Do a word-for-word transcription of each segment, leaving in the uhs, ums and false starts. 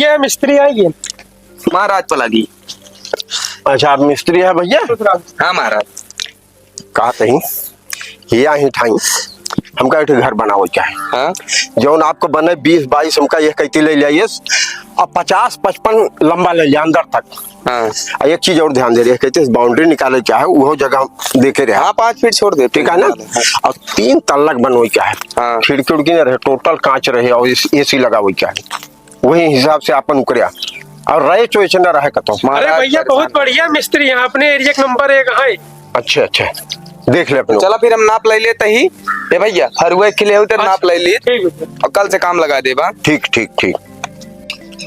क्या मिस्त्री आइए? महाराज पलागी। अच्छा, आप मिस्त्री है भैया? हाँ महाराज। कहा तही, हिया ही ठाई, हमका एक ठे घर बनावे के है। हाँ। जौन आपको बने बीस बाईस, हमका यह कहती ले जाइए, और पचास पचपन लंबा ले लिया अंदर तक। हाँ। और एक चीज और ध्यान दे रही है, कहते बाउंड्री निकाले चाहे, वो जगह देखे रहे। हाँ, पाँच फीट छोड़ दे, ठीक है ना? हाँ। और तीन तल्लक बनवे के है। हाँ। खिड़की उड़की ना रहे, टोटल कांच रहे और एसी लगावे के है। वही हिसाब से आपन उकरिया और रहे चोइच न रहे कतो। अरे महाराज भैया, बहुत बढ़िया मिस्त्री है, अपने एरिया के नंबर एक है। अच्छा, अच्छा, देख ले अपने। चला फिर हम नाप ले लेते ही। ए भैया, फरुआ एक किलो उधर नाप ले ली। ठीक है। और कल से काम लगा देबा। ठीक, ठीक, ठीक।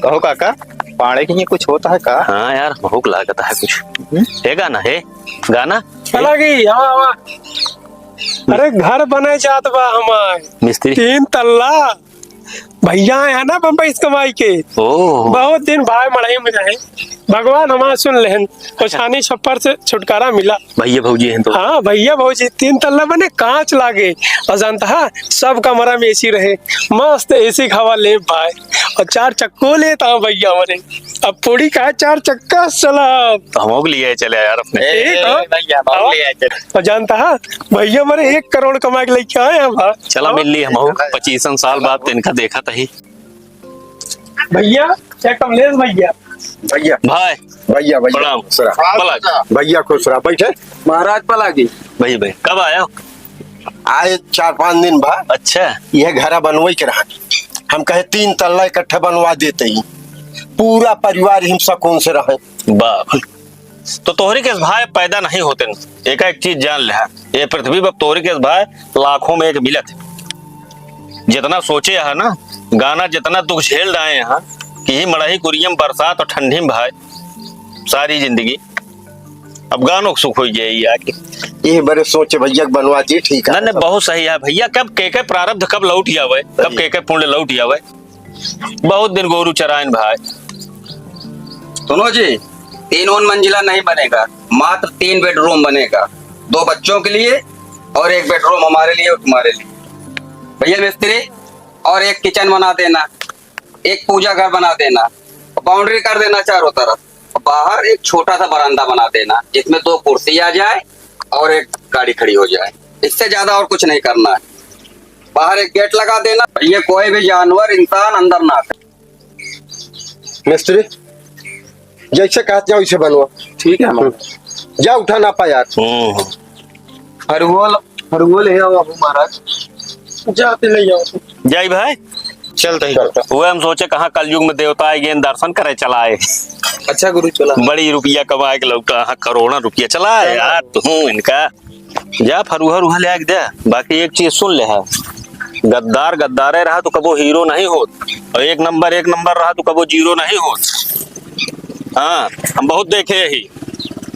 कहो काका, पाड़े के लिए कुछ होता है का? हाँ यार, भूख लागत है कुछ। हम्म? है गाना, है गाना? चला गई, हवा, हवा। अरे घर बने जात बा हमार। मिस्त्री। तीन तल्ला। भैया आए हैं ना बम्बई से कमाई के। ओह। बहुत दिन भाई मड़ई में रहे। भगवान हमार सुन लेहन। ओछानी छप्पर से छुटकारा मिला। भैया भौजी हैं तो। हाँ, भैया भौजी तीन तल्ला बने, कांच लागे। और जानता है, सब कमरा में एसी रहे। मस्त एसी के हवा ले भाई। और चार चक्को लेता हूँ भैया हमारे। अब पूरी का चार चक्का सलाम। तो हमहू के लिए चले यार अपने। ए, ठीक है। भैया, हमहू ले आए चले। और जानता है, भैया हमारे एक करोड़ कमा के लेके आए हैं भाई। चला मिल ली हमहू, पच्चीसन साल बाद तो इनका देखा तही। भैया, क्या कमलेश भैया? भैया। भाई। भैया, भैया, प्रणाम। खुश रहा। भला। भैया, खुश रहा, बैठे। महाराज पलागी। भैया, भाई, कब आया हो? आए चार पाँच दिन भा। अच्छा। यह घरा बनवई के रहा। हम कहे तीन तल्ला इकट्ठे बनवा देते ही। पूरा परिवार हम सकून से रहे। बाप। तो तोहरी के भाई पैदा नहीं होते न। एक एक चीज जान ले, ये पृथ्वी पर तोहरी के भाई लाखों में एक मिलत है। जितना सोचे है ना, गाना जितना दुख झेल रहे हैं कि ही मड़ही कुरियम बरसात और ठंडी में भाई सारी जिंदगी। अब गानों को सुख हो जाए ये आके। ये बड़े सोचे भैया के बनवा दी, ठीक है। नहीं, नहीं, बहुत सही है भैया। कब के के प्रारब्ध कब लौट आवे, कब के के पुण्य लौट आवे। बहुत दिन गोरू चराइन भाई। सुनो जी, तीन उन मंजिला नहीं बनेगा, मात्र तीन बेडरूम बनेगा, दो बच्चों के लिए और एक बेडरूम हमारे लिए और तुम्हारे लिए। भैया मिस्त्री, और एक किचन बना देना, एक पूजा घर बना देना, बाउंड्री कर देना चारों तरफ, बाहर एक छोटा सा बरामदा बना देना जिसमें दो कुर्सी आ जाए और एक गाड़ी खड़ी हो जाए। इससे ज्यादा और कुछ नहीं करना है। बाहर एक गेट लगा देना, ये कोई भी जानवर, इंसान अंदर ना आ सके। मिस्त्री, जैसे कहत जाओ, वैसे बनवा। ठीक है, हमारा। जा, उठा ना पा यार। हम्म। हरवोल, हरवोल है बाबू महाराज। जाते ले जाओ। जाई भाई। चलते ही। चलते। वो हम सोचे कहाँ कलयुग में देवता आए गए, दर्शन करे चला आए। अच्छा गुरु, चला। बड़ी रुपया कमाए के लौटा, हाँ, करोड़ों रुपया चला आए चला। यार, तू इनका। जा फरुहा रुहा ले आके दे। बाकी एक चीज सुन ले है, गद्दार गद्दारे रहा तो कबो हीरो नहीं होत, और एक नंबर एक नंबर रहा तो कबो जीरो नहीं होत। हाँ, हम बहुत देखे यही।